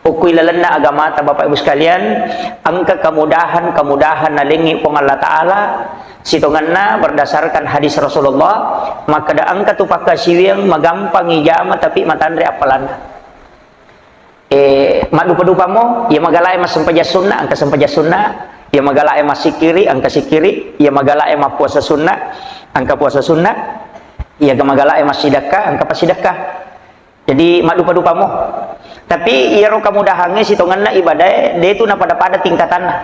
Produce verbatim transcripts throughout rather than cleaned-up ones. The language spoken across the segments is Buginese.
Ukkui lalenna agamata, Bapak Ibu sekalian, engka kemudahan-kemudahan nalengngi Puang Allah Ta'ala, sitongenna berdasarkan hadis Rasulullah, makkeda engka tu pakkasiwiang magampangi jama tapi matanre appalanna. Eh, maddupa-dupamo, iya magalae massempajang sunna, engka sempajang sunna, iya magalae massikkiri, engka sikkiri, iya magalae mappuasa sunna, engka puasa sunna, iya magalae massidekka, engka passidekka. Jadi, maddupa-dupamo. Tapi, iyaro kemudahangnge sitongenna ibadae, de tu napada-pada tingkatanna.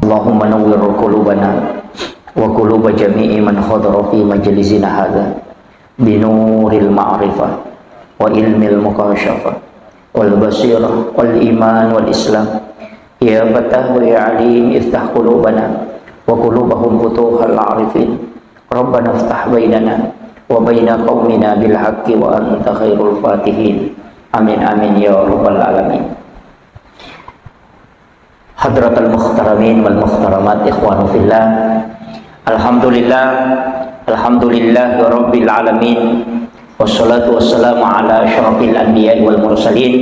اللهم نور قلوبنا وقلوب جميع من حضر في مجلسنا هذا بنور المعرفة وعلم المكاشفة والبصيرة والإيمان والإسلام. يا فتاح ويا عليم افتح قلوبنا وقلوبهم فتوح العارفين. ربنا افتح بيننا وبين قومنا بالحق وأنت خير الفاتحين. آمين، آمين يا رب العالمين. حضرة المحترمين والمحترمات، إخوان في الله. الحمد لله، الحمد لله رب العالمين. والصلاة والسلام على أشرف الأنبياء والمرسلين،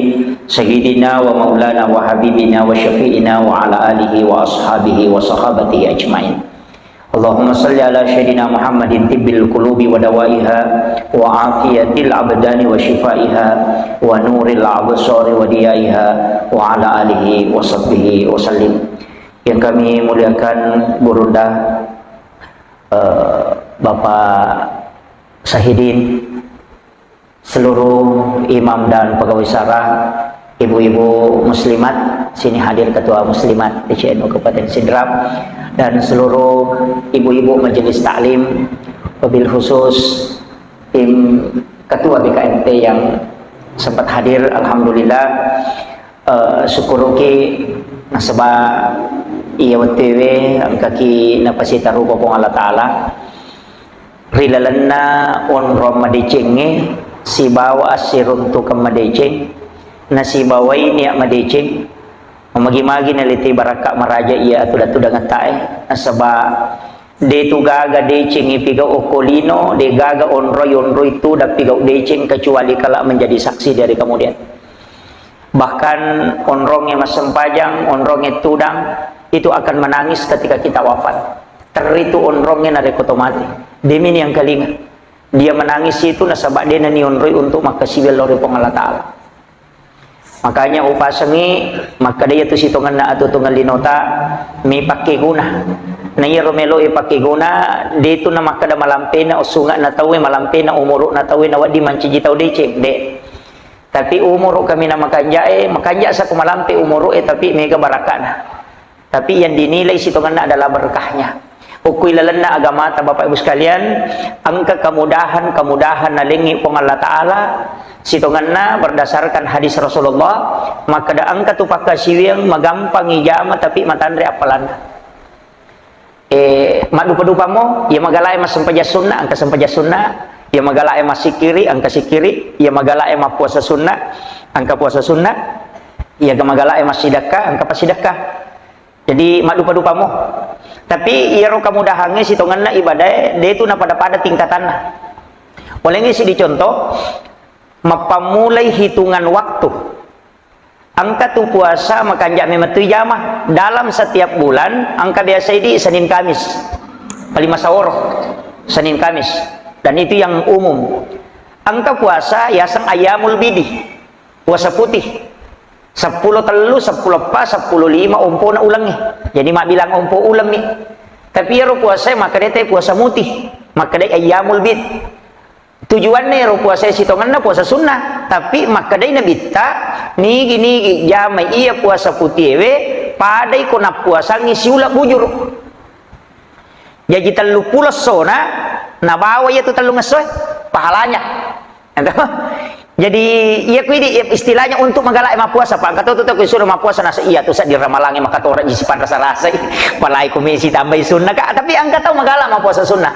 سيدنا ومولانا وحبيبنا وشفيعنا وعلى آله وأصحابه وصحابته أجمعين. اللهم صل على سيدنا محمد طب القلوب ودوائها وعافية الأبدان وشفائها ونور الأبصار وضيائها وعلى آله وصحبه وسلم. Yang kami muliakan Burunda, eh, Bapak Sahidin, seluruh imam dan pegawai syara, ibu-ibu muslimat, sini hadir ketua muslimat D C N U Kabupaten Sidrap, dan seluruh ibu-ibu majelis taklim, wabil khusus tim ketua B K M T yang sempat hadir, alhamdulillah. Eh, sukkuruki nasaba iya wettuewe engkaki napasitarupa Puang Allah Ta'ala ri lalenna onrong madecengnge sibawa assiruntukeng madeceng, nasibawai nia madeceng, mamagi-magi nalite barakka maraja iya atuda-tudangettae, nasaba de tu gaga deceng ipigau okko lino, de gaga onroi-onroi tudang pigau deceng kecuali kala menjadi saksi dari kemudian. Bahkan onrongnge massempajang, onrongnge tudang, itu akan menangis ketika kita wafat. Terri tu onrongnge narekko to mate. Demi ni engkalinga. Dia menangis itu nasaba de nani onroi untuk makkasiwiang lao ri Puang Allah Ta'ala. Makanya upasengi, makkeda iya tu sitongenna atuo-tuongeng linota, mi pakkeguna. Na iyaro melo i pakkeguna, de tu na makkeda malampena usunge'na tauwe, malampena umuru'na tauwe, nawedding mancaji tau deceng, de. Tapi umuru kaminang makanja'e, makanja sa ko malampe umuru'e, tapi mega barakka'na. Tapi yang dinilai sitongenna adalah berkahnya. Ukkui lalenna agamata, Bapak Ibu sekalian, engka kemudahan-kemudahan nalengngi Puang Allah Ta'ala, sitongenna berdasarkan hadis Rasulullah, makkeda engka tu pakkasiwiang magampangi jama tapi matanre appalanna. Eh, maddupa-dupamo, iya magalae massempajang sunna, engka sempajang sunna, iya magalae massikkiri, engka sikkiri, iya magalae mappuasa sunna, engka puasa sunna, iya magalae massidekka, engka passidekka. Jadi, maddupa-dupamo. Tapi, iyaro kemudahangnge sitongenna ibadae, de tu napada-pada tingkatanna. Ulengngi siddi contoh, mappammulai hitungan waktu. Engka tu puasa makanja memettui jama. Dalam setiap bulan, engka biasa idi Senin Kamis. Paling masaoro, Senin Kamis. Dan itu yang umum. Engka puasa yaseng ayyamul bidi. Puasa putih. Seppulo tellu, seppulo eppa, seppulo lima ompona ulengnge. Jadi mabbilang ompo uleng mi. Tapi iyaro puasae makkedai te puasa mutih. Makkedai ayyamul bid. Tujuanna ero puasae sitongenna puasa sunnah, tapi makkedai Nabitta, nigi-nigi jamai iya puasa putiewe, padai ko nappuasangngi siuleng bujuru. Jaji telluppulo essona, nabawa iya tu tellung essoe, pahalanya. Ento? Jadi, iya ku idi, iya istilahnya untuk magala mappuasa, Pak. Engka to tu, tu, sudah mappuasa, nasa iya tu, sa di ramalangi makatora ji sipanrasa-rasai. Apalagi ku mesi tambahi sunnah, Kak. Tapi engka tau magala mappuasa sunnah.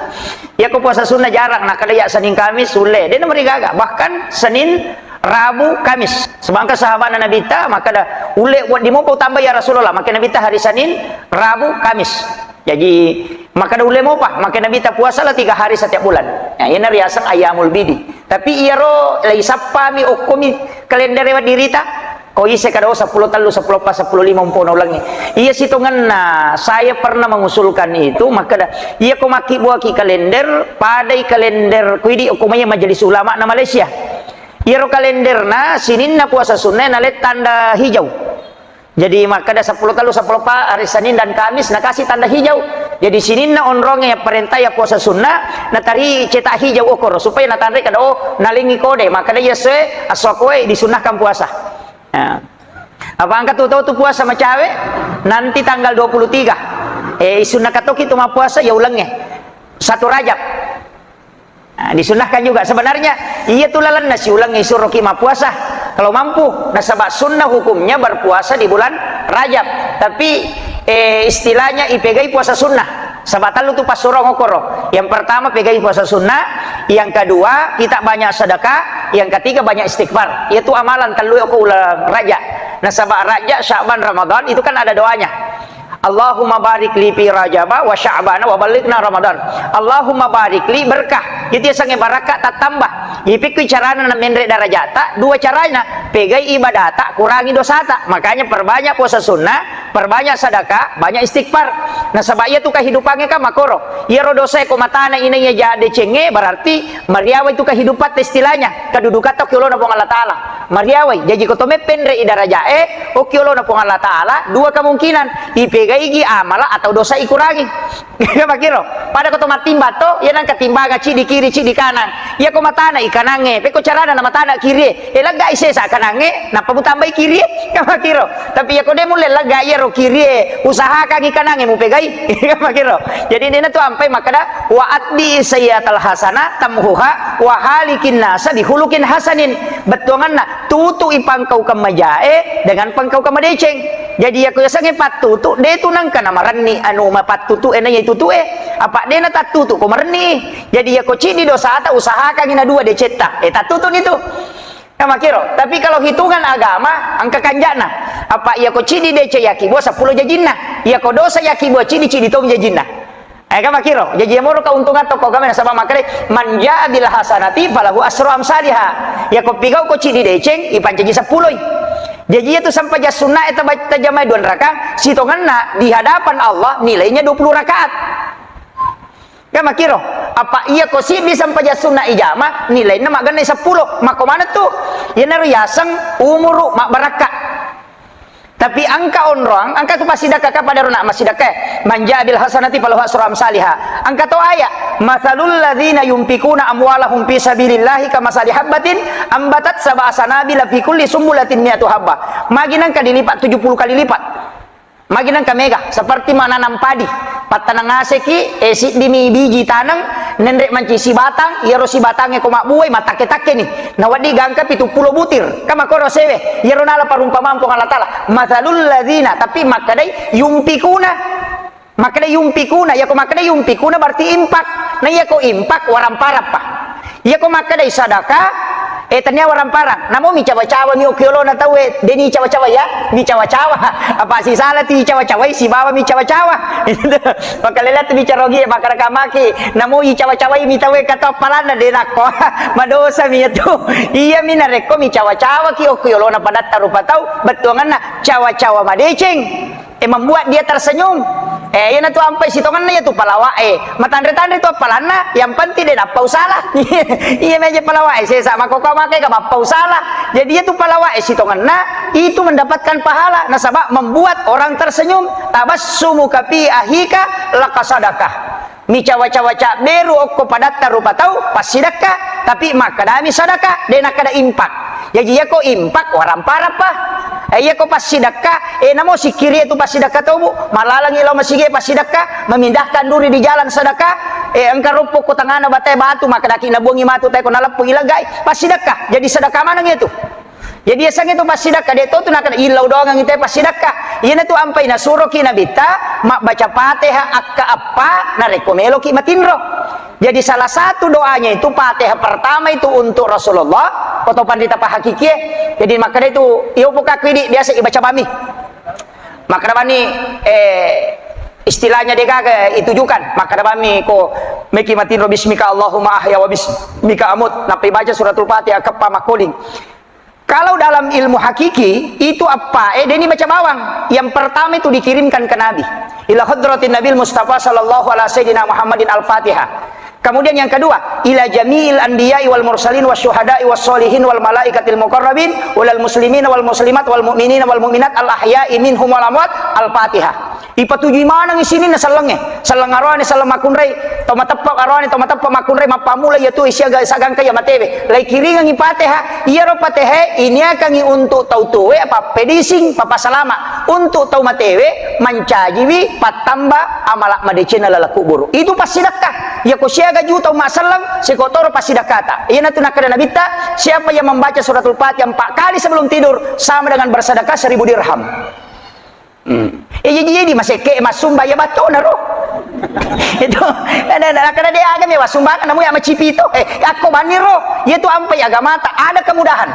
Iya ku puasa sunnah jarang, nah, kada iya Senin Kamis, sulle. Dia nomor gaga. Bahkan Senin, Rabu, Kamis. Sebangka sahabatna Nabitta, maka ada, ulle buat di mopo tambah ya Rasulullah. Maka Nabitta hari Senin, Rabu, Kamis. Jaji, makkeda ulle mopa, makkeda Nabitta puasa lah tiga hari setiap bulan. Ya, iyana riaseng ayyamul bidi. Tapi iyaro laisappami okkomi kalendere waddirita, ko ise kada, oh, seppulo tellu, seppulo empat, seppulo lima umpona ulengnge. Iya sitongenna, saya pernah mengusulkan itu, makkeda, iya ko makkibbuaki kalender, padai kalender kuidi okko maiya Majelis Ulama na Malaysia. Iyaro kalenderna, sininna puasa sunna nalai tanda hijau. Jadi, makkeda seppulo tellu, seppulo empat, hari Senin dan Kamis, nakasi tanda hijau. Jadi, sininna onrongnge yapparenta ya puasa sunna, natari cetak hijau okoro, supaya natanre kada, oh, nalengi kode, makkeda iya essoe, esso koe disunnahkan puasa. Ya. Apa engka tu tau tu puasa macawe, nanti tanggal dua puluh tiga. Eh, isunnahkan toki tu mappuasa ya ulengnge. Satu Rajab. Nah, disunnahkan juga. Sebenarnya, iya tu lalenna siulengnge isuroki mappuasa. Kalau mampu, nasaba sunnah hukumnya berpuasa di bulan Rajab. Tapi, eh, istilahnya ipegai puasa sunnah. Saba tellu tu passurong okoro. Yang pertama, pegai puasa sunnah. Yang kedua, kita banyak sedekah. Yang ketiga, banyak istighfar. Iya tu amalan tellu okko uleng Rajab. Nasaba Rajab, Sya'ban, Ramadan itu kan ada doanya. Allahumma barik li fi Rajaba wa Sya'bana wa ballighna Ramadan. Allahumma barik li, berkah. Itu yasengnge barakka tattamba. Ipikku carana namenre darajata, dua carana. Pegai ibadata, kurangi dosata. Makanya perbanyak puasa sunnah, perbanyak sedekah, banyak istighfar. Nasaba iya tu kehidupangnge kan makoro. Iyaro dosae ko matana inaiya ja decengnge, berarti mariawa itu kehidupan istilahnya. Kedudukan tau ki olona Puang Allah Taala. Mariawai, jaji ko to meppenre i darajae, okki olona Puang Allah Taala, dua kemungkinan, ipegaigi amala atau dosa ikurangi. Makiro, pada ko to mattimba to, iya nengka timbangan ciddi kiri, ciddi kanang. Iya ko matana i kanangnge, pekko carana na matana kirie, e lega i sesa kanangnge, nappa mutambai kirie, makiro. Tapi iya ko de mulle lega iyaro kirie, usahakangi kanangnge mupegai, makiro. Jadi dena tu ampai makkeda, "Wa atbi sayyatal hasanah tamhuha wa halikin nasa bihulukin hasanin." Bettuanganna, tutu'i pangkaukeng majae dengan pangkaukeng madeceng. Jadi, iyako yasengnge pattutu, de tu nengka namarenni anu mapattutu e naiya itutu e. Apa de natattutu ko marenni. Jadi, iyako ciddi dosata, usahakangi na dua decetta. Eh, tattutuni tu. Kan makiro. Tapi kalau hitungan agama, engka kanja'na. Apa iyako ciddi deceng yakkibua seppulo jajinna. Iyako dosa yakkibua ciddi, ciddi tomi jajinna. Eh, kan makiro. Jaji, iyamoro keuntungan tokko agama, nasaba makkeda, "Man jaa bil hasanati falahu asru amsaliha." Iyako pigau ko ciddi deceng, ipancaji seppuloi. Jaji, iyatu sempajang sunna e taba-, tajamai dua rakaat, sitongenna di hadapan Allah nilainya dua puluh rakaat. Kan makiro. Apa iyako siddi sempajang sunna ijama, nilainna maggennai seppulo. Makko maneng tu. Iyanaro yaseng umuru mabbarakka. Tapi engka onroang, engka tu passidekka, ka pada rona massidekka. "Man jaa bil hasanati falahu asru amsaliha." Engka to ayat, "Matsalul ladzina yunfikuna amwalahum fi sabilillahi kamasali habbatin ambatat sab'a sanabila fi kulli sumbulatin mi'atu habbah." Magi nengka dilipat tujuh puluh kali lipat. Magi nengka mega, seperti menanam padi. Pattaneng aseki, eh, siddimi biji taneng, nenre manci sibatang, iyaro sibatangnge ko mabbuai, matakke-takkeni. Nawedding gangka pitu pulo butir. Kan makkoro sewe. Iyaro nala parumpamang Puang Allah Taala. "Matsalul ladzina," tapi makkedai yunfikuna. Makkedai yunfikuna. Iyako makkedai yunfikuna berarti infak. Nah, iyako infak, waramparappa. Iyako makkedai sadaka, eh, tania waramparang. Namo micawa-cawa mi okki olona tauwe, deni cawa-cawa ya, micawa-cawa. Apa sisala ti cawa-cawai sibawa micawa-cawa. Makkalele tu bicara ogi, makkada kamaki. Namo icawa-cawai mi tauwe kata appalanna de nakko. Madosa mi itu. Iya mi narekko micawa-cawa ki okki olona padatta rupa tau, bettuanganna cawa-cawa madeceng. Eh, membuat dia tersenyum. Eh, iyanatu ampai sitongenna iyatu palawa e. Matanre-tanre tu appalanna, yang penting de nappa usala. Iya meja palawa e, sesa makkokko makke ka mappa usala. Jadi iyatu palawa e sitongenna, itu mendapatkan pahala. Nasaba membuat orang tersenyum. Tabassumuka fi akhika laka sadakah. Micawa-cawa cabberu okko padatta rupa tau, passidekka, tapi makkadami sadaka, de nakkada impak. Jaji iyako impak, waramparappa. Eh, iyako passidekka, eh, namo sikkirie tu passidekka tobu, malalangi lao masigi passidekka, memindahkan duri di jalan sedekah, eh, engka roppo ko tengana batae batu, makkadaki nabuangi matu tae ko naleppu ilagai, passidekka. Jadi sedekah maneng itu. Jadi, yasengnge tu passidekka, de to tu nakkeda illau doangang ite passidekka. Iyanatu ampai nasuroki Nabitta mabbaca Fatihah akka appa narekko meloki matinro. Jadi, salah satu doanya itu Fatihah pertama itu untuk Rasulullah, atau pandita pahakikie. Jadi, makkeda itu, iyo pokaku idi biasa ibaca bami. Makkeda bani, eh, Istilahnya degaga itujukan, maka dabami ko meki matinro bismika Allahumma ahya wa bismika amut, nappai baca suratul Fatihah keppa makkoling. Kalau dalam ilmu hakiki, itu apa? Eh, deni baca bawang. Yang pertama itu dikirimkan ke Nabi. Ila hadratin Nabil Mustafa sallallahu ala sayyidina Muhammadin al-Fatihah. Kemudian yang kedua, ila jami'il anbiya'i wal mursalin wasyuhada'i was solihin wal malaikatil muqarrabin walal muslimin wal muslimat wal mu'minin wal mu'minat al ahya'i minhum wal amwat al-Fatihah. Ipatujui maneng isini na sellengnge. Selleng aroane, selleng makkunrai, tau mateppa aroane, tau mateppa makkunrai, mappammula iya tu siaga sagangka iya matewe. Laikiringengi Fatihah, iyaro Fatihah iniakangi untuk tau tuwe, apa pedising, papa salama. Untuk tau matewe, mancajiwi pattamba amala madecenna laleng kuburu. Itu passidakka. Iya ko siaga juta umma selleng, siko toro passidakkata. Iyanatu nakkeda Nabitta, siapa yang membaca suratul Fatihah empat kali sebelum tidur, sama dengan bersedekah seribu dirham. Hmm. Eh, jadi, jadi masekke massumba ya batona ro. Itu, ada, ada, kada dia aga me massumba, namu ya macipito. Eh, akko baniro, ya tu ampai agamata, ada kemudahan.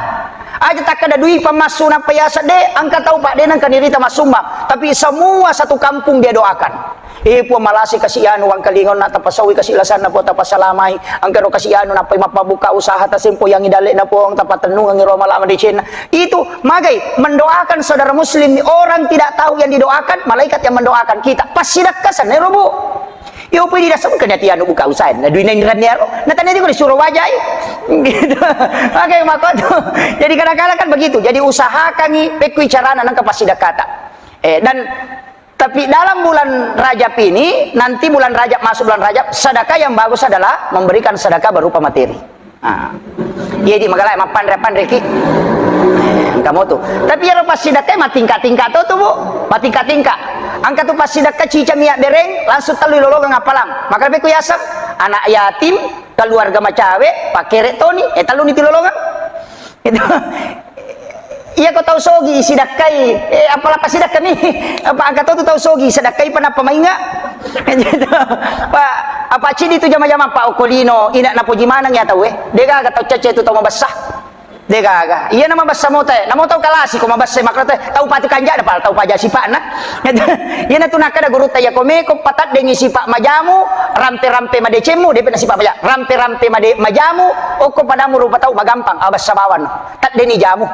Aja takkada dui pamassu nappa yasa de, engka tau pak de nengka nirita massumba. Tapi semua satu kampung dia doakan. Eh, Puang malasi kasi anu wangkalingon na tapasawi kasi lasanna Puang tapasalamai. Engka ro kasi anu nappai mappabuka usaha tasempo yang idalle'na Puang tapatennungengi ro mala madecenna. Itu magai mendoakan saudara muslim, orang tidak tahu yang didoakan, malaikat yang mendoakan kita. Pas sidakka sanero, Bu. Yo pui didasung ke ati anu buka usaha. Na duina inranni aro. Na tanya juga disuruh wajai. Gitu. Oke, maka tuh. Jadi kadang-kadang kan begitu. Jadi usahakan nih pekui carana nangka pas sidakkata. Eh, dan tapi dalam bulan Rajab ini, nanti bulan Rajab, masuk bulan Rajab, sedekah yang bagus adalah memberikan sedekah berupa materi. Ah. Iya di magala mappanre-panre ki. Engka mo tu. Tapi ero passidakka matingka-tingka to tu, Bu. Matingka-tingka. Engka tu passidakka cica mia bereng, langsung tellu lolongeng appalang. Maka lebih ku yaseng, anak yatim, keluarga macawe, pakere toni, eh tellu ni tu lolongeng. Itu. Iya ko tau sogi sidakkai, eh, apala pasidakka mi, apa angka to tu tau sogi sidakkai pa nappa mainga. Gitu. Pa, apa cidi tu jama-jama pa okolino, ina napoji maneng ya tau eh. Degaga tau cece tu tau mabessa. Degaga. Iya nama bessa mota, namo tau kalasi ko mabessa makro teh, tau patu kanja da pal, tau paja sipana. Gitu. Iya na tu nakada gurutta ya ko meko pataddengi sipa majamu, rampe-rampe madecemmu, depe na sipa maja-, rampe-rampe made-, majamu, okko padamu rupa tau magampang, abessa bawan. Taddeni jamu.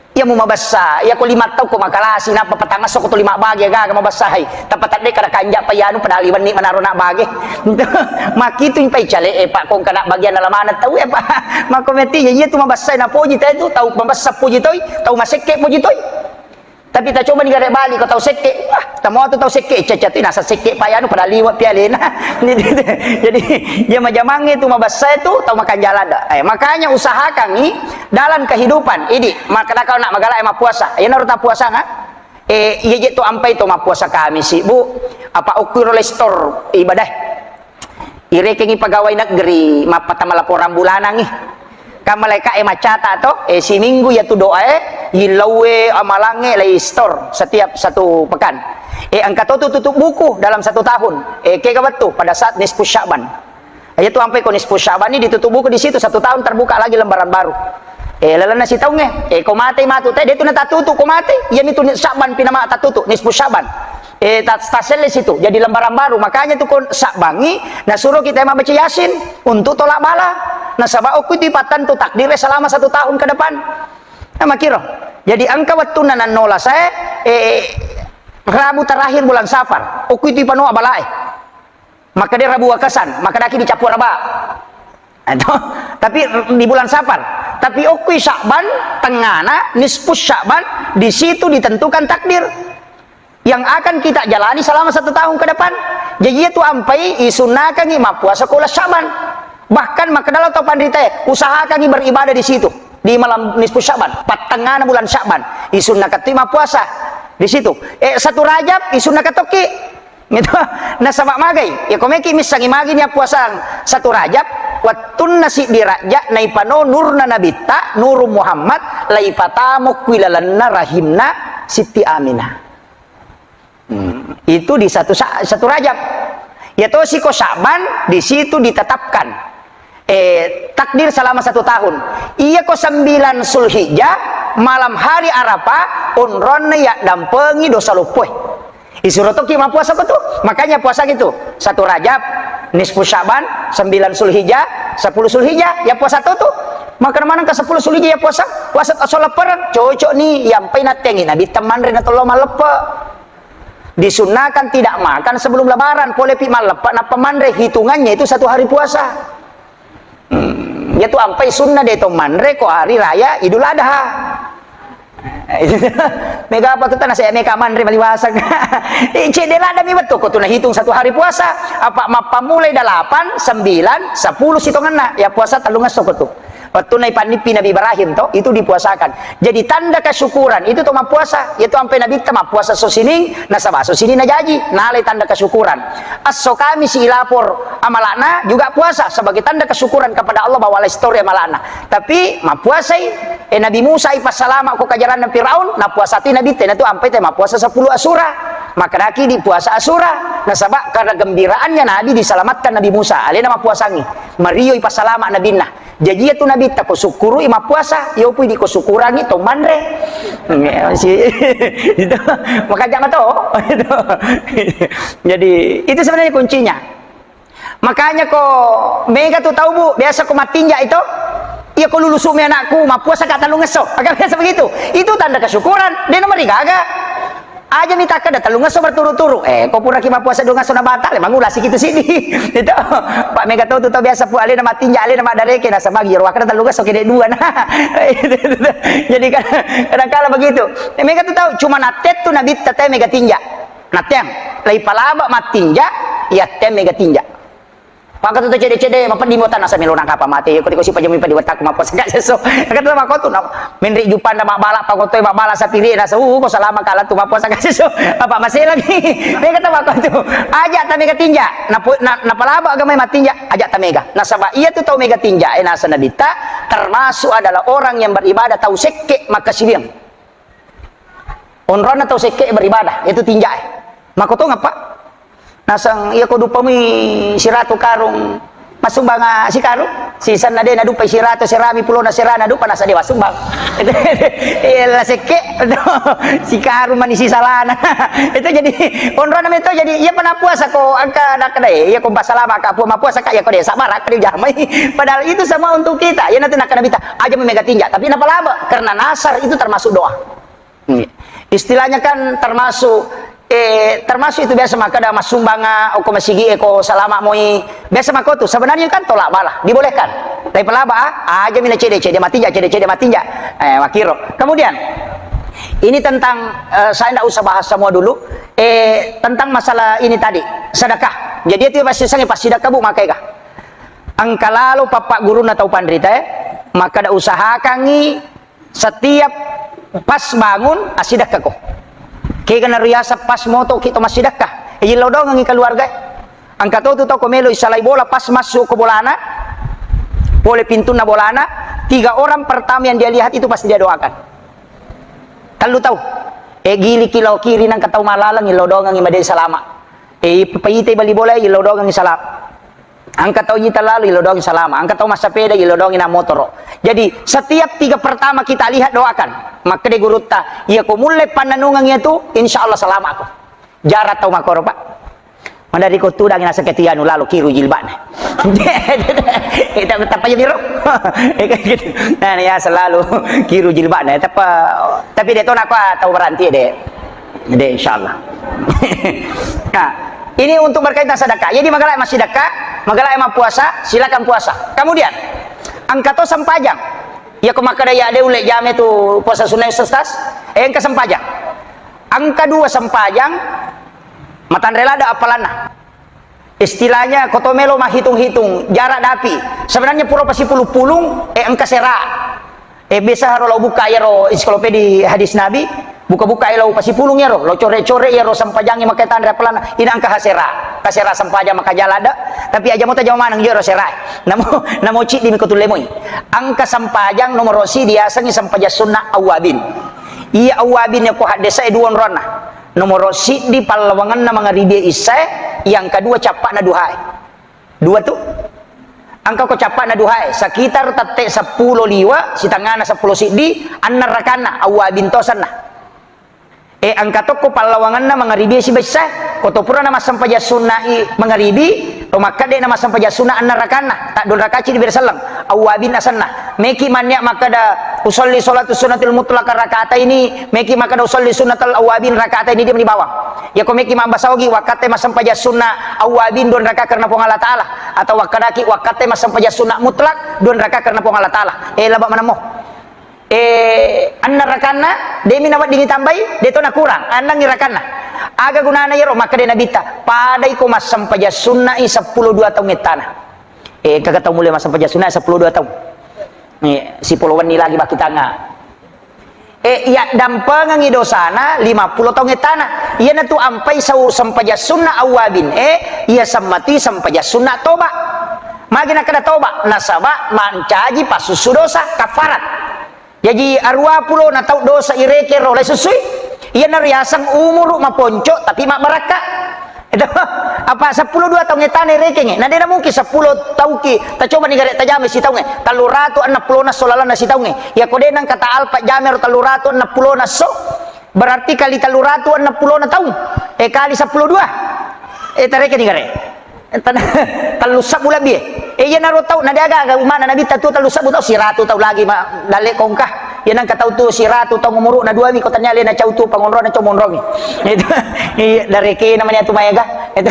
Iya mu mabessa, iya ko lima tau ko makalasi, nappa patangasso ko to lima bage gaga mabessa hai. Tappa tadde kada kanja pa iyanu padahal iwenni manaro na bage. Makitu impai cale e pak kong kana bagian alamana tau e pak. Mako meti iya tu mabessa na poji tau tu, tau mabessa poji toi, tau masekke poji toi. Tapi ta coba ni gare bali ko tau sekke. Wah, tamo tu tau sekke, caca tu nasa sekke pa iyanu pada liwat pialena. Jadi, iya majamangnge tu mabessa tu tau makanjala da. Eh, makanya usahakan ni dalam kehidupan. Idi, makada kau nak magala e mappuasa. Iya naruh ta puasa nga? Eh, iya je tu ampai to mappuasa kami si, Bu. Apa okku ro lestor ibadah. Irekengi pegawai negeri, mappatama laporan bulanangngi. Kan malaika e maccata to, eh, siminggu iya tu doa e, yillauwe amalangnge lai store setiap satu pekan. Eh, engka to tu tutup buku dalam satu tahun. Eh, kega wettu pada saat nisfu Sya'ban. Iya tu ampai ko nisfu Sya'ban ini ditutup buku di situ, satu tahun terbuka lagi lembaran baru. Eh, lalenna sitaungnge, eh, ko matei matu te, de tu natatutu ko matei, iya mitu ni Sya'ban pinama tatutu, nisfu Sya'ban. Eh, ta-, taselle situ, jadi lembaran baru. Makanya tu ko Sya'bangi, nasuro kita membaca Yasin untuk tolak bala. Nasaba okku itu pattentu takdir selama satu tahun ke depan. Nah, makiro. Jadi engka wettunna nannola saya, eh, Rabu terakhir bulan Safar. Okku itu panoa balae. Maka dia Rabu Wakasan, maka daki dicappura ba. Atau, tapi di bulan Safar. Tapi okui Sya'ban tengana, nisfu Sya'ban, di situ ditentukan takdir yang akan kita jalani selama satu tahun ke depan. Jadi itu ampai isunnakangi mappuasa ko uleng Sya'ban. Bahkan maka dalam tau panrita, usahakangi beribadah di situ di malam nisfu Sya'ban, pattengana bulan Sya'ban, isunnakattu mappuasa di situ. Eh, satu Rajab isunnakattoki. Gitu. Nasaba magai, ya komeki missangi magi ni puasang satu Rajab, wettunna siddi Rajab naipano nurna nabitta, Nuru Muhammad, laipatamo kui lalenna rahimna Siti Aminah. Hmm, itu di satu Sa-, satu Rajab. Ya tosi ko Sya'ban, di situ ditetapkan, eh, takdir selama satu tahun. Iya ko sembilan Zulhijjah, malam hari Arafah, onronna ya dampengi dosa loppoe. Isuro toki mappuasa ko tu. Makanya puasa gitu. Satu Rajab, nisfu Syaban, sembilan Zulhijjah, sepuluh Zulhijjah, ya puasa to tu. Maka mana ke sepuluh Zulhijjah ya puasa? Puasa solat pereng, cocok nih, yang pai natengi Nabi temanre na tollo malleppe. Disunahkan tidak makan sebelum lebaran, pole pi malleppe nappa manre, hitungannya itu satu hari puasa. Hmm, ya tu ampai sunnah de to manre ko hari raya Idul Adha. Mega apa tu tanah saya mega manre maliwasang. Eh, cedde lada mi betul ko tu nahitung satu hari puasa. Apa mappamulai delapan, sembilan, sepuluh sitonganna. Ya puasa tellung esso ko tu. Wettunna ipannippi Nabi Ibrahim to, itu dipuasakan. Jadi tanda kesyukuran itu to mappuasa. Yaitu ampai Nabitta mappuasa so sining, nasaba so sining najaji. Nalai tanda kesyukuran. Esso Kamisi ilapor amalakna juga puasa sebagai tanda kesyukuran kepada Allah bahwa Allah istori amalakna. Tapi mappuasai, eh, Nabi Musa ipassalama ko kajaranna Firaun, napuasa tu Nabitta, na tu ampai te mappuasa sepuluh Asyura. Maka daki di puasa Asyura. Nasaba karena gembiraannya Nabi diselamatkan Nabi Musa. Alena mappuasangi. Mario ipassalama Nabinna. Jaji iya tu Nabitta ko sukkurui mappuasa, yopui di ko sukkurangi to manre. Itu makanya mato. Jadi itu sebenarnya kuncinya. Makanya ko mega tu tau, Bu, biasa ko mattinja itu, iya ko lulusu mi anakku, mappuasa ka tellung esso. Maka biasa begitu. Itu tanda kesyukuran, dia nomor gaga. Aja mi takkeda tellung esso berturut-turut. Eh, ko puraki mappuasa dua esso na batal, eh, mangula sikitu sidi. Itu, Pak, mega tau tu tau biasa pu alena mattinja, alena maddareke, nasaba giro wakkeda tellung esso kede dua. Nah, jadi kadang, kadang kala begitu. Eh, mega tu tau, cuma nattettu Nabitta te mega tinja. Natteang, lai palaba mattinja, iya te mega tinja. Pakko tu cede-cede, mapeddi mo tanasa melo nakapa mate, ko tiko sipa jami pedi wettakku mappuasa ka sesso. Kata mako tu, na, menri jupanda mabbala, pakko tu mabbala sapiri, nasa, uh, ko salama kala tu mappuasa ka sesso. Apa masela mi? Mega kata mako tu, aja ta mega tinja. Napo-, na, napalaba agama mattinja, aja ta mega. Nasaba iya tu tau mega tinja, eh, nasa Nabitta, termasuk adalah orang yang beribadah tau sekke makkasiwiang. Onronna tau sekke beribadah, itu tinjae. Makotongeng, Pak. Naseng, iya ko dupamui siratu karung, masumbang, ah, sikarung, sisenna de nadupai siratu serami pulona serana dupa nasa de masumbang. Iya, la sekke, sikarung mani sisalana. Itu jadi, onronna meto jadi, iya panapuasa ko angka nakadae, iya ko pasalama ka pua mapuasa ka, iya ko de sabara ka de jamai. Padahal itu semua untuk kita. Iya natu nakada bita, aja mega tinja, tapi napalaba, karena nasar itu termasuk doa. Iya. Istilahnya kan termasuk, eh, termasuk itu biasa makkeda masumbang, ah, okko masigi, eh, ko salama moi. Biasa makko tu. Sebenarnya kan tolak bala, dibolehkan. Tapi pelaba, ah, aja mina cede-cede matinja, cede-cede matinja. Eh, makiro. Kemudian, ini tentang, eh, saya ndak usah bahas semua dulu. Eh, tentang masalah ini tadi, sedekah. Jadi itu pasti sangi pasti sedekah, Bu, makai kah? Engka lalo papa guruna tau panrita, eh, makkeda usahakangi setiap pas bangun, assidekkako. Kega nariaseng pas motoki to massidekka. Iyillau dongengi keluarga. Engka to tu tau ko melo isalai bola, pas masuk ke bolana, pole pintunna bolana, tiga orang pertama yang dia lihat itu pasti dia doakan. Tellu tau. Eh, giliki lao kiri nangka tau malaleng, illau dongengi madei salama. Eh, paite bali bola, illau dongengi salama. Engka tau jita lalu, ilodongi salama. Engka tau massapeda, ilodongi na motoro. Jadi, setiap tiga pertama kita lihat, doakan. Makkeda gurutta, iya ko mulle pannanungeng iya tu, insya Allah salama ko. Jarang tau makoro, Pak. Madari ko tudang nasa ketianu lalu kiru jilbana. Kita betapa jadi roh. Nah, ya selalu kiru jilbana. Tapi, tapi dia tu nak tau berhenti deh. Deh, insya Allah. Nah, ini untuk berkaitan sedekah. Jadi, magala massidekka, magala mappuasa, silakan puasa. Kemudian, engka to sempajang. Iya ko makkeda iya de ulle jame tu puasa sunnah, Ustaz. Eh, engka sempajang. Engka dua sempajang, matanre lada appalanna. Istilahnya, ko to melo mahhitung-hitung jarak dapi. Sebenarnya pura pasipulung-pulung, eh, engka sera. Eh, biasa haro lao buka iyaro ensiklopedi hadis Nabi, buka-buka lao pasipulung iyaro, lao core-core iyaro sempajangnge makkeda tanre appalanna, ina engka hasera. Kasera sempajang maka jala ada, tapi aja mo tajama maneng iyaro sera. Namo, namo ciddi mi ko tulle moi. Engka sempajang nomoro si diasengi sempajang sunnah awwabin. Iya awwabin ko haddesa e dua onronna. Nomoro siddi pallawangenna mangaribi issae, yang kedua cappa'na duhae. Dua tu. Engka ko cappa'na duhae, sekitar tette seppulo liwa, sitengana seppulo siddi, enneng rakanna, awwabin to senna. E, engka tokko pallawangenna mangaribi sibaissa. Ko to purana massempajang sunna'i mangaribi, to makkadde na massempajang sunna enna rakanna, ta dua raka cidi bere selleng, awwabin asenna. Meki mannia makkada, "Usolli sholatu sunnatil mutlaqah rakataini," meki makkada, "Usolli sunnatal awwabin rakataini," dia meni bawang. Yako meki mabbasa ogi, wakkatte massempajang sunna awwabin dua raka karena Puang Allah Taala, atau wakkadaki, wakkatte massempajang sunna mutlak dua raka karena Puang Allah Taala. E, laba manammo. Eh, enna rakanna, demi naweddingi tambai, de to nakurang, ennangngi rakanna. Aga gunana iyaro? Makkeda Nabitta, padai ko massempajang sunna'i seppulo dua taung ettana. Eh, kaga tau mulle massempajang sunna'i seppulo dua taung? Eh, sipolo wenni lagi bakkitanga. Eh, iya dampengengi dosana lima pulo taung ettana. Iyanatu ampai sau sempajang sunna awwabin. Eh, iya semmati sempajang sunna toba. Magi nakkeda toba, nasaba mancaji passussu dosa, kafarat. Jaji, aruwa pulo na tau dosa irekeng ro, lai sussui. Iyana riaseng umuru maponco, tapi mabbarakka. Itu, apa seppulo dua taung ettana irekenge? Na dena mungkin seppulo tauki, tacobani gare tajama sitaunge. Tellu ratu enneng pulo na so lalanna sitaunge. Iya ko de nengka ta alpa jame ro tellu ratu enneng pulo na so, berarti kali tellu ratu enneng pulo na taung. Eh, kali seppulo dua. Eh, tarekeni gare. Tan-, tellu sebbu lebbi. Eh, iyanaro tau, na de aga-aga umana Nabitta tu tellu sebbu tau, siratu tau lagi ma-, dalle kongka. Iya nengka tau tu siratu tau umuru na dua mi ko tania lena cau tu pangonro na cau monrongi. Itu, iya, dareke namanya tu maega. Itu,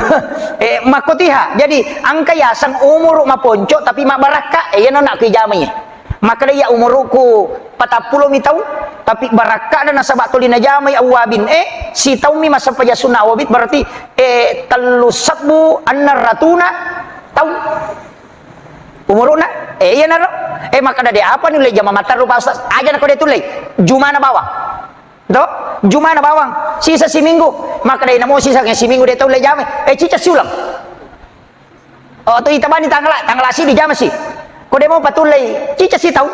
eh, makkotiha. Jadi, engka yaseng umuru maponco tapi mabbarakka. Eh, iyana nak kui jamai. Makkeda iya umuruku patappulo mi taung, tapi barakka'na nasaba toli najamai awwabin. Eh, sitaung mi massempajang sunna awwabin, berarti, eh, tellu sebbu enneng ratuna taung umuru'na. Eh, iyanaro. Eh, makkeda de apa nulle jama matteru, Pak Ustaz? Aja nako de tulle. Jumana bawang. To? Jumana bawang. Sisa siminggu. Makkeda namo sisa siminggu de taulle jamai. Eh, cica siulang. Oh, tu ita bani tanggal, tanggal sidi jama si. Ko de mo patullei, cica si tau.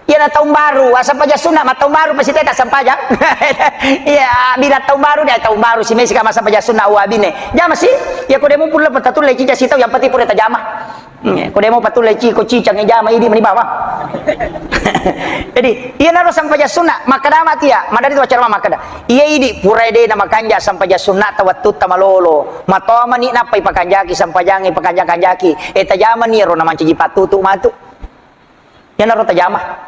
Iya na taung baru, asempajang sunna, ma taung baru pasti teta sempajang. Iya, bila taung baru dia taung baru si mesi kama sempajang sunna awwabine. Jama si, iya ko de mo pulle patatullei cica si tau, yang penting pura tajama. Hmm, ko de mo patullei ci-, ko cicang e jama idi meni bawang. Jadi, iyanaro sempajang sunna, makkeda mati ya, madari tu acara makkeda. Iya idi, purai de na makanja sempajang sunna ta wettutta malolo. Matomani nappai pakanjaki sempajangnge, pakanjak-kanjaki. Eh, tajamani ero na mancaji pattutu matu. Iyanaro tajama.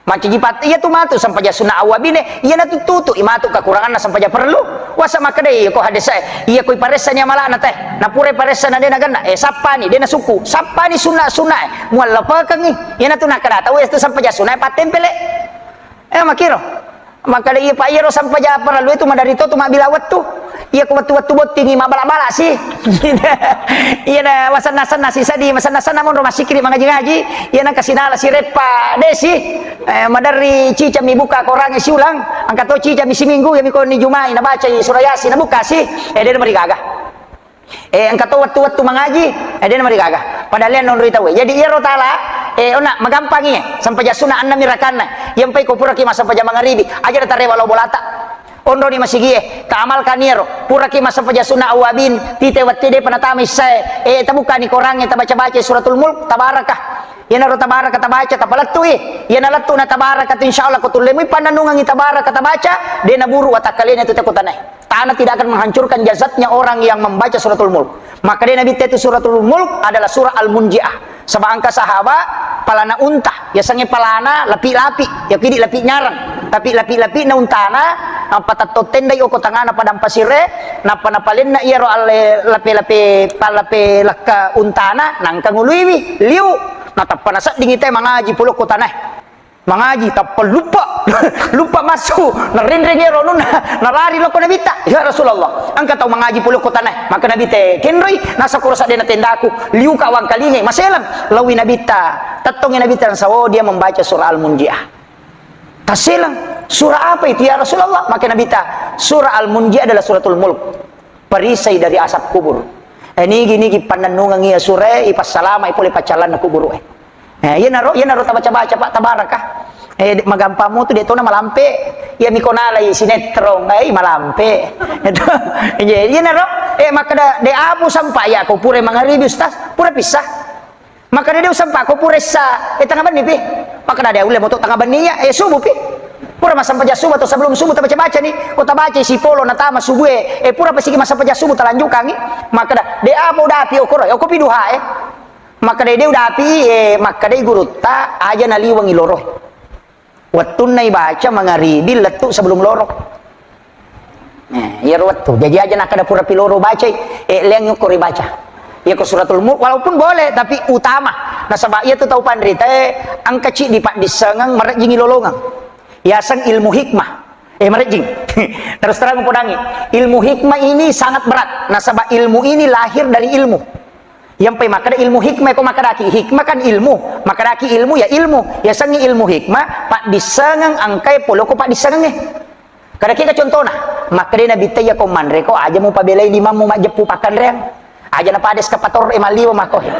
Mancaji pat-, iya tu matu sempajang sunna awwabine, iyana tu tutu i matu kekuranganna sempajang perlu. Wasa makkedai ko hadis e, iya ko iparessani amala'na te. Na pura iparessa na de nagenna, eh, sappani, de nasukku. Sappani sunna-sunna e, muallapekengngi. Iyana tu nakkeda tau e tu sempajang sunna e pattempele. Eh, makiro. Makkeda iya, Pak, iyaro sempajang parellu itu madari to tu mabbila wettu. Iya ko wettu-wettu bottingi mabbala-bala si. Iya na masenna-senna si sedi, masenna-senna monro massikiri mangaji-ngaji. Iya na kasinala si reppa desi. Eh, maderri cica mi buka korangnge siulang. Engka to cica mi siminggu, iya mi koni jumai nabacai surah Yasin, nabuka si. Eh, de namarigaga. Eh, engka to wettu-wettu mangaji, eh, de namarigaga. Padahal iya nonroi tau e. Jadi, iyaro tala, eh, onna, magampangi, eh, sempajang sunna enneng mi rakanna. Iya mpai ko puraki massempajang mangaribi, aja na tarewa lao bolata. Onroni masigi e, taamalkan iyaro. Puraki massempajang sunna awwabin, tite wettu depa natama issae, eh, tabukani korangnge, tabaca-baca suratul Mulk, tabarakah. Iyanaro tabaraka tabaca, tapalettui. Iyana lettu na tabaraka tu, insyaallah ko tullemui pannennungengngi tabaraka tabaca, de naburu watakkalena tu tekutanae. Tanah tidak akan menghancurkan jasadnya orang yang membaca suratul Mulk. Maka dia Nabi itu suratul Mulk adalah surah Al-Munjiah. Sebab engka sahabat palana unta, yasengnge palana lapi-lapi, ya kidi lapi nyarang. Tapi lapi-lapi na untana, apa tatto tendai oko tangana padang pasire, napa napalenna iyaro alle lape-lape, palape lakka untana, nangka nguluiwi, liu. Natappa naseddingi te mangaji pole ko tanae. Mangaji, tappa luppa. Luppa massu. Narinring ero nunna. Narari loko Nabitta. "Ya Rasulullah, engka tau mangaji pole ko tanae." Maka Nabi te kenroi, nasa kuro sadena tendaku. Liuka wangkalingai. Maselang. Lawi Nabitta. Tettongi Nabitta, "Oh, dia membaca surah Al-Munjiah." Taselang. "Surah apa itu, ya Rasulullah?" Maka Nabitta, "Surah Al-Munjiah adalah suratul Mulk." Perisai dari asap kubur. Eh, nigi-nigi pannennungeng iya surae, ipassalamai pole paccallanna kuburu e. Eh, iyanaro, iyanaro tabaca-baca, Pak, tabaraka. Eh, de-, magampang mutu de tona malampe. Iya miko nalai sinetron, eh, malampe. Itu, iya, iyanaro, eh, makkeda, "De apu sampa ya ko pura mangaribi, Ustaz?" "Pura pissa." Makkeda, "De usampako pura issa, eh, tengnga benni pi." Makkeda, "De ulle moto tengnga benni iya, eh, subuh pi." Pura massempajang subuh atau sebelum subuh tabaca-baca ni, ko tabaca sipolo natama subuh e, eh, pura pasigi massempajang subuh talanjukangi, makkeda, "De apa udapi okoro, okopi duha e." Makkeda, "De udapi e," makkeda gurutta, "aja naliwengi loro." Wettunna ibaca mangaribi lettu sebelum loro. Eh, iyaro wettu. Jaji aja nakkeda pura piloro bacai, eh, leang yukkoro ibaca. Iyako suratul Mulk, walaupun boleh, tapi utama. Nasaba iyatu tau panrita e, engka ciddi paddissengeng, marejjingi lolongeng. Yaseng ilmu hikmah. Eh, marejjing. Terus terang podangi. Ilmu hikmah ini sangat berat. Nasaba ilmu ini lahir dari ilmu. Iyampai makkeda ilmu hikmah, ko makkedaki hikmah kan ilmu, makkedaki ilmu ya ilmu, yasengngi ilmu hikmah, paddissengeng engkae pole ko paddissengengnge. Kadakega contona, makkeda Nabitta, "Iyako manreko aja mupabelai limammu majjeppu pakkanreang. Aja napada eskapator e malliwa mako he.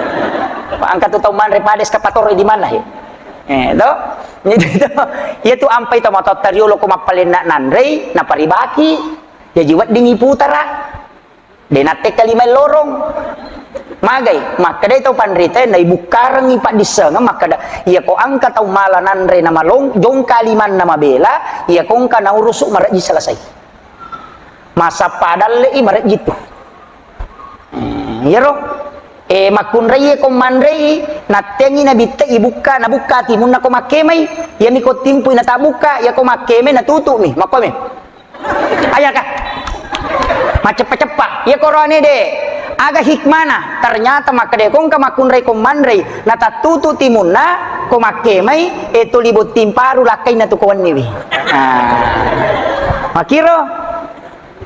Engka tu tau manre pada eskapator e di mana he?" Eh, to? Itu, itu. Iya tu ampai to matotta riolo ko mappalenna nanrei, naparibaki, jaji weddingi putara. De natte kalima lorong. Magai, makkedai tau panrita e, naibukkarengngi paddissengeng, makkeda, "Iyako engka tau mala nanre namalong, jong kalimanna mabela, iyako engka naurusu marejji selesai. Masappa dalle i marejji tu." Hmm, iyaro. Eh, makkunrai ko manrei, nattengi nabitte ibukka, nabukka timunna ko makkemai, iyami ko timpui natabukka, iyako makkemai natutumi, makkomi. Ayaka. Maceppa-ceppa. Iya koroane de. Aga hikmana? Ternyata makkeda ko engka makkunrai ko manrei, natattutu timunna, ko makkemai, e tuli botting paru lakkainna tu ko wenniwi. Ah. Makiro.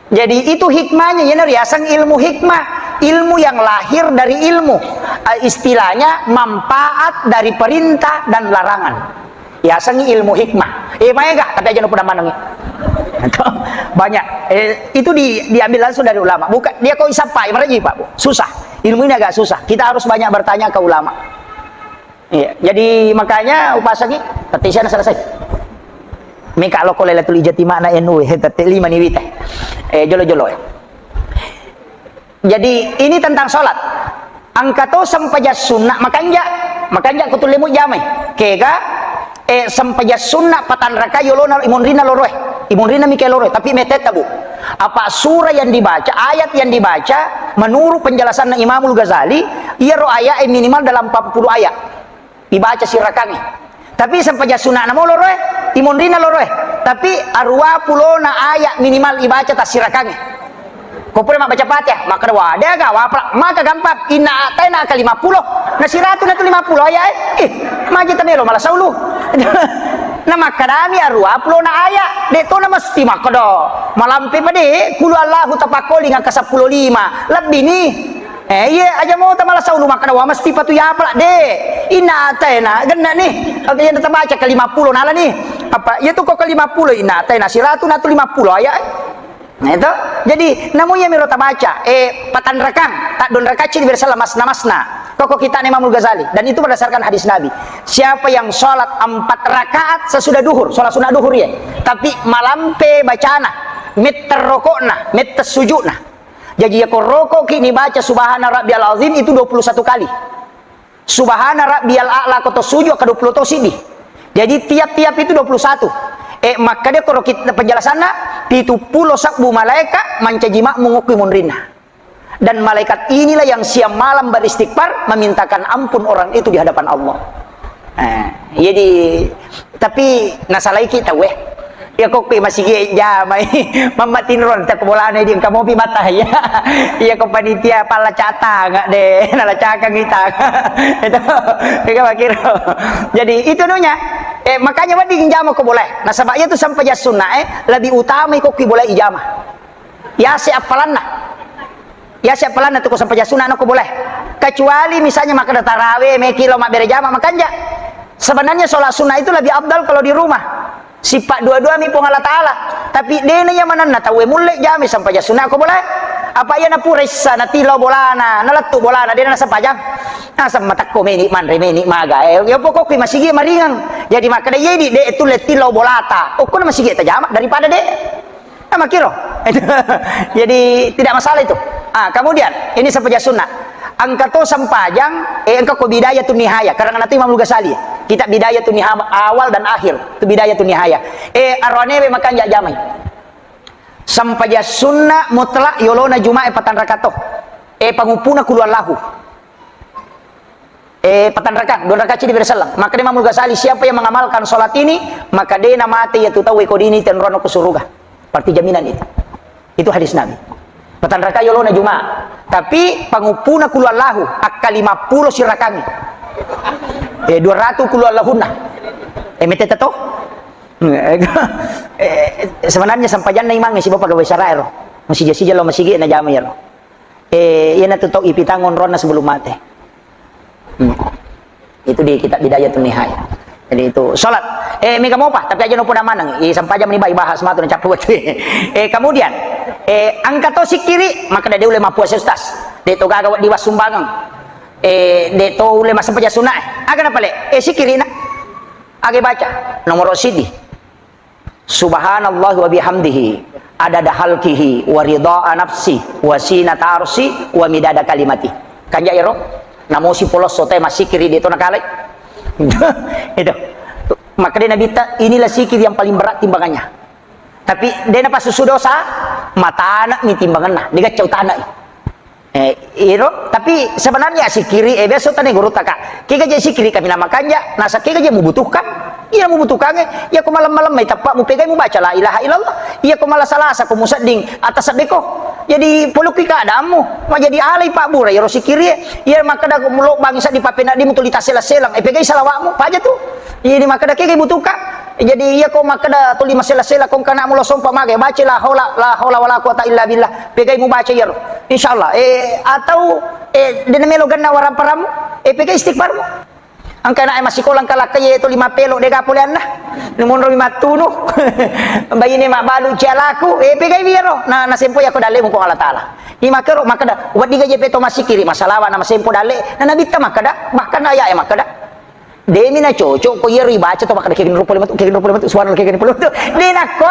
Jadi itu hikmahnya, ya, riaseng ilmu hikmah. Ilmu yang lahir dari ilmu. Eh, istilahnya manfaat dari perintah dan larangan. Yasengngi ilmu hikmah. Eh, maega, tapi aja nupoda manengi. Banyak. Eh, itu di, diambil langsung dari ulama. Bukan, dia kok isappai, marejji, Pak, Bu. Susah. Ilmu ini agak susah. Kita harus banyak bertanya ke ulama. Iya, jadi makanya upasangi, tette siana selesai. Meka lo ko Lailatul Ijtima na N U, eh, tette lima ni wita. Eh, jolo-jolo, eh. Jadi, ini tentang sholat. Engka to sempajang sunna makanja, makanja ko tullemu jamai. Kega, eh, sempajang sunna patanraka yolona imunrina loroe. Imunrina mike loroe, tapi metetta, Bu. Apa surah yang dibaca, ayat yang dibaca, menurut penjelasan Imamul Ghazali, iyaro ayat, eh, minimal dalam empat puluh ayat. Ibaca sirakangnge. Tapi sempajang sunna'na mo loroe, imonrina loroe. Tapi aruwa pulona ayat minimal ibaca tassirakangnge. Ko pura mabbaca Fatihah, makkeda, "Wah, de aga wapala." Maka gampang, inna a'taina ka lima puluh. Na siratu na tu lima puluh ayat, eh. Ih, maji tamelo mala saulu. Na makkadami aruwa pulona ayat, de to na mesti makkeda. Malampe pade, kulu Allahu tapakkoling angka seppulo lima. Lebbi ni. Eh, iye, aja mo tamala saulu makkeda, "Wa, mesti patu yapala." De, inna a'taina, genna ni. Oke, yang tabaca ke lima puluh nala ni. Apa, iya tu ko ke lima puluh, inna a'taina siratu na tu lima puluh ayat. Nah, itu. Jadi, namu iya miro tabaca, eh, patanrakang, taddonrakacci di bersa masna-masna. Koko kita Imamul Ghazali. Dan itu berdasarkan hadis Nabi. Siapa yang sholat empat rakaat sesudah duhur, sholat sunnah duhur ya. Tapi malampe bacana, metter rokokna, metter sujudna. Jaji, iya ko rokoki ni baca Subhana Rabbiyal Azim itu dua puluh satu kali. Subhana Rabbiyal A'la ko to sujud ka dua puluh to siddi. Jadi, tiap-tiap itu dua puluh satu. Eh, makkeda koro kit-, penjelasanna, pitu pulo sabbu malaika mancaji makmum okko munrinna. Dan malaikat inilah yang siang malam beristighfar, memintakan ampun orang itu di hadapan Allah. Eh, jadi, tapi nasalaiki tauwe. Iya kokki masigi jamai, mamma tinron tak bolana di engka mopi mata ya. Iya ko panitia pala catang de, nala cakang ita. Itu, iya makiro. Jadi itu nunya. Eh, makanya wedding jama ko boleh. Nasaba iya tu sempajang sunna, eh, lebih utama kokki boleh ijama. Yase appalanna. Yase appalanna tu ko sempajang sunna ko boleh. Kecuali misalnya makkeda tarawe, meki lo mabbere jama, makanja. Sebenarnya sholat sunnah itu lebih afdal kalau di rumah. Sippa dua-dua mi Puang Allah Ta'ala. Tapi dena iya manenna tauwe mulle jami sempajang sunna ko boleh. Apa iya napura issa, natillau bolana, nalettu bolana, dena nasempajang. Naseng matekko meni, manre meni, maga. Eh, ya pokokku masigi maringang. Jadi makkeda iya di, de tulle tillau bolata. Okko na masigi tajama daripada de. Nah, makiro. Jadi, tidak masalah itu. Ah, kemudian, ini sempajang sunnah. Engka to sempajang, eh, engka ko Bidayatun Nihaya, karena nanti Imam Ghazali. Kitab Bidayatun Nihaya, awal dan akhir. Itu Bidayatun Nihaya. Eh, aroanewe makanja jamai. Sempajang sunna mutlak yolona Jumae patang rakato. Eh, panguppuna kulu Allahu. Eh, patang raka, dua raka cidi berselleng. Maka dia Imamul Ghazali, siapa yang mengamalkan sholat ini, maka dia namate ya tu tahu ekodini tenrono ke surga. Berarti jaminan itu. Itu hadis Nabi. Patang raka yolona Juma. Tapi panguppuna kulu Allahu, akka lima puluh sirakangi. Eh, dua ratus kulu Allahunna. Eh, mete teto? Eh, eh, sebenarnya sempajanna imang si bapak gawe saraero. Masih jasi jalo masigi na jama yaro. Eh, iyana tu tau ipitang onronna sebelum mate. Hmm. Itu di kitab Bidayatun Nihaya. Jadi itu sholat. Eh, mega mopa, tapi aja nopo maneng. I sampajang meni bai bahas matu na cappu wettu. Eh, kemudian, eh, angka to sikiri, maka dade ule mapuasa ustaz. De to gaga di wasumbangeng. Eh, de to ule masempajang sunna. Aga na pale? Eh, sikiri na. Aga baca. Nomor sidi. Subhanallah wa bihamdihi, adada halkihi, wa ridha nafsi, wa sinata arsi, wa midada kalimati. Kanja ero, namosi polosso te masikiri de to nakalai. Itu. Maka dia Nabi ta, inilah sikir yang paling berat timbangannya. Tapi dia na pasusu dosa, matana mi timbanganna, digaccau tanai. Eh, iro, tapi sebenarnya sikiri, eh, biasa tane guru taka. Kega je sikiri kami nama kanja, nasa kega je membutuhkan. Iya membutuhkan, eh. Iya ko malam-malam mai tepat mu pegai mu baca la ilaha illallah. Iya ko malam Selasa ko musedding atas sebeko. Jadi polukki keadaanmu, mau jadi alai Pak Bura, iro sikiri, eh. Iya makkeda ko mulo bangsa di papena di mutuli tasela-selang, eh, pegai salawatmu, paja tu. Jadi makkeda kega butuhkan. Jadi iya ko makkeda tuli masela-sela ko kana mulo sompa mage, baca la haula, la haula wala quwata illa billah. Pegai mu baca iyaro. Insyaallah. Eh, atau, eh, dena melo ganna waramparammu, eh, pegai istighfarmu. Angka anak masikola angka lakka ye to lima pelo dega pole anna. Numonro mi mattunu. Bayine mabbalu cialaku, eh, pegai iyaro. Na, nasempo yako dalemu ko Allah Taala. Imakero makkeda, wedding gaje peto masikiri, masalawa na masempo dalle. Na nabitta makkeda, bahkan ayat e makkeda. Demi na cocok ko iyaro ibaca to makkeda kegeng rupa lima tu, kegeng rupa lima tu, suara kegeng rupa lima tu. De nakko.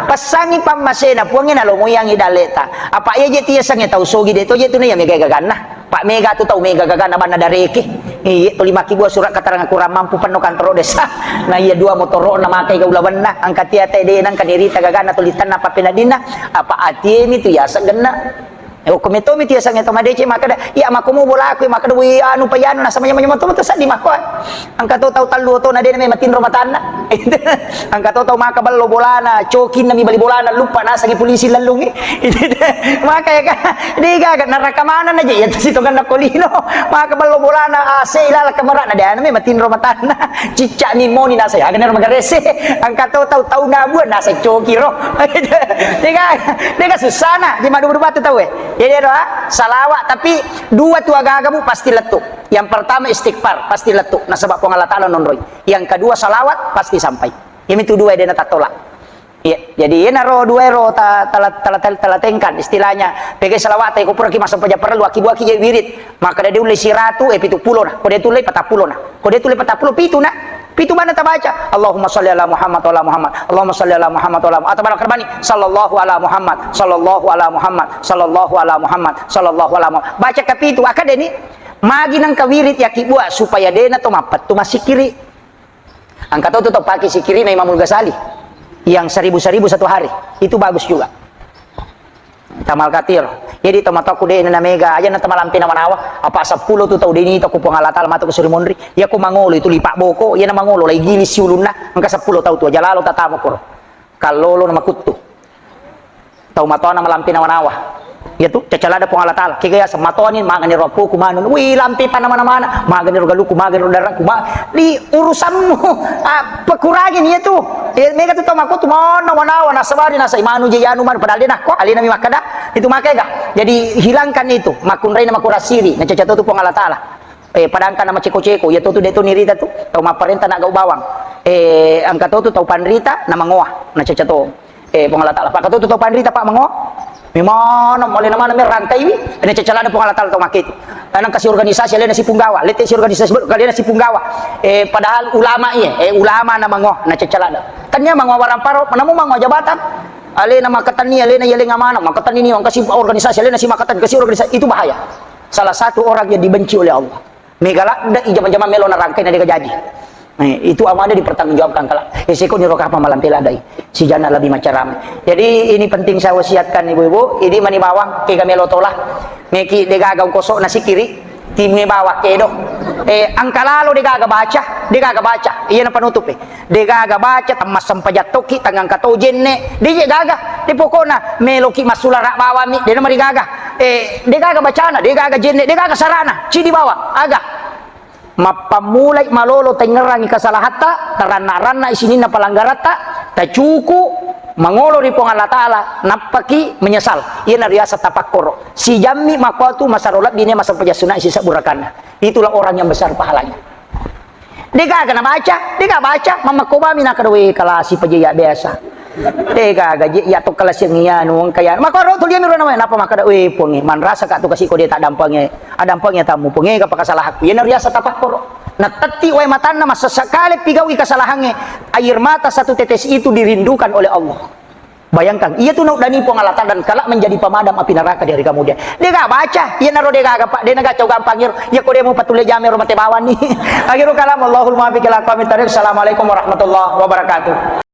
Passangi pammasena Puangnge nalomoiangi daleta. Apa iya je tiasangnge tau sogi de to je tu na iya mega gaganna. Pak mega tu tau mega gaganna banna dareke. Iye to lima kibua surat keterangan kurang mampu penno kantoro desa. Na iya dua motoro na makai gaula banna. Angka tia te de nangka dirita gaganna to litanna papenadinna. Apa atiemi tu iaseng genna. Eh, okko metomi tiaseng eto madeceng makkeda, iya makkomo bolaku, makkeda, wi anu pa anu nasa manyamanyama to to seddi makko. Angka to tau tallu oto na dena memang tinro matanna. Angka to tau maka ballo bolana, cokinna mi bali bolana, luppa nasangi polisi lallungi. Maka ya kan, de gaga neraka mana na je, ya tu sitonganna kolino. Maka ballo bolana, A C ilala kamarana, de anu memang tinro matanna. Cicca mi moni nasa ya, aga nero magarese. Angka to tau tau nabua nasa coki ro. De gaga, de gaga susana, di madu batu tau eh. Jadi ero, ah, salawat, tapi dua tu agaga bu pasti lettu. Yang pertama istighfar, pasti lettu. Nasaba Puang Allah Taala nonroi. Yang kedua salawat, pasti sampai. Yami tu dua dena tatolak. Iya, jadi iyana ro dua ero ta-, tala-, tala-, tala-, talatengkan istilahnya. Pegai salawat, ko pura ki masempajang parellu, aki buaki je wirid. Maka de ulle siratu, eh, pitu pulo na. Ko de tulle patappulo na. Ko de tulle patappulo, pitu na. Pitu mana tabaca? Allahumma salli ala Muhammad wa ala Muhammad. Allahumma salli ala Muhammad wa ala Muhammad. Atau malah kerbani, sallallahu ala Muhammad, sallallahu ala Muhammad, sallallahu ala Muhammad, sallallahu ala Muhammad. Baca kapitu, akadeni. Magi nangka wirid yaki buat supaya dena to mappettu masikiri. Angka to tu tau pake sikirina Imamul Ghazali yang seribu-seribu satu hari. Itu bagus juga. Tamal katir. Jadi tau matoku de na mega aja na tamalampe na manawa. Apa seppulo tu tau deni tau ku Puang Allah Taala matu ke suri monri. Ya ku mangolo itu lipak boko, ya na mangolo lai gilis siulunna. Angka seppulo tau tu aja lalo tatamu koro. Kallolo na makuttu. Tau matoa na malampe na manawa. Ya tu, cacalada Puang Allah Taala. Kega ya sematoani magani ro ku manu. Wi lampe pana mana-mana. Magani ro galuku, magani ro daraku, ma-, di urusanmu. Ah, pekurangi ni ya tu. Eh, mega tu tau makuttu mana manawa nasabari nasa imanu je yanu manu padahal de nakko alena mi makkada. Itu makega. Jadi hilangkan itu. Makunrai na makurasiri. Na caca tu Puang Allah Taala. Eh, padangka na maceko-ceko, iya to tu de to nirita tu. Tau mapparenta na gau bawang. Eh, angka to tu tau panrita na mangoa, na caca to. Eh, Puang Allah Taala. Pak to tu tau panrita, Pak, mangoa. Memana, mole na mana merangkai wi. Ini cacalada Puang Allah Taala tau make tu. Nang kasi organisasi alena sipunggawa, lete si organisasi baru alena sipunggawa. Eh, padahal ulama iya, eh, ulama na mangoa, na cacalada. Tania mangoa barang paro, namu mangoa jabatan. Alena makatani, alena iya lenga mana, makatani ni, angka si organisasi, alena si makatani, kasi organisasi, itu bahaya. Salah satu orang yang dibenci oleh Allah. Mega ladde'i jama-jama melo narangkai na dega jaji. Eh, itu amada dipertanggungjawabkan kala. Eh, seko niro kapang malampe ladde'i. Sijanna lebih macarame. Jadi ini penting saya wasiatkan ibu-ibu. Ini mani bawang kega melo tola. Meki degaga ungkosok na sikiri. Timme bawang kedo. Eh, angka lalo degaga baca. Degaga baca. Iya na penutup eh. Degaga baca, temmassempajang tokki, tangangka to jenne. Deje gaga. De pokokna meloki massulara bawammi. Dena marigaga. Eh, degaga bacana, degaga jenne, degaga sarana. Cidi bawang. Aga. Mappammulai malolo tengngerangi kesalahatta, taranna-ranna sininna palanggaratta, tacuku mangolo ri Puang Allah Ta'ala, nappaki menyesal. Iyana riaseng tapakkoro. Sijammi makkuatu masaro lebbi ne masempajang sunna sisebbu rakanna. Itulah orang yang besar pahalanya. Degaga nabaca, dega baca, mammakko bami nakada we kalasi paja ya biasa. Degaga je ya to kalasi yang iya nu engka ya. Makoro tu dia miro nama napa makada we ponge, manrasa ka tu kasi ko dia tak dampange. Adampange tamu ponge ka pakasalahakku. Iyana riaseng tapakkoro. Natetti wae matanna massesakale pigaui kasalahange. Air mata satu tetes itu dirindukan oleh Allah. Bayangkan, iya tu naudani Puang Allah Ta'ala dan kelak menjadi pemadam api neraka di hari kemudian. Dega baca, iya naro dega gampang, dena gacau gampang iro. Iya ko demo patule jame ro mate bawang ni. Akhirul kalam, Allahul muwaffiq ila aqwamit thariq. Assalamualaikum warahmatullahi wabarakatuh.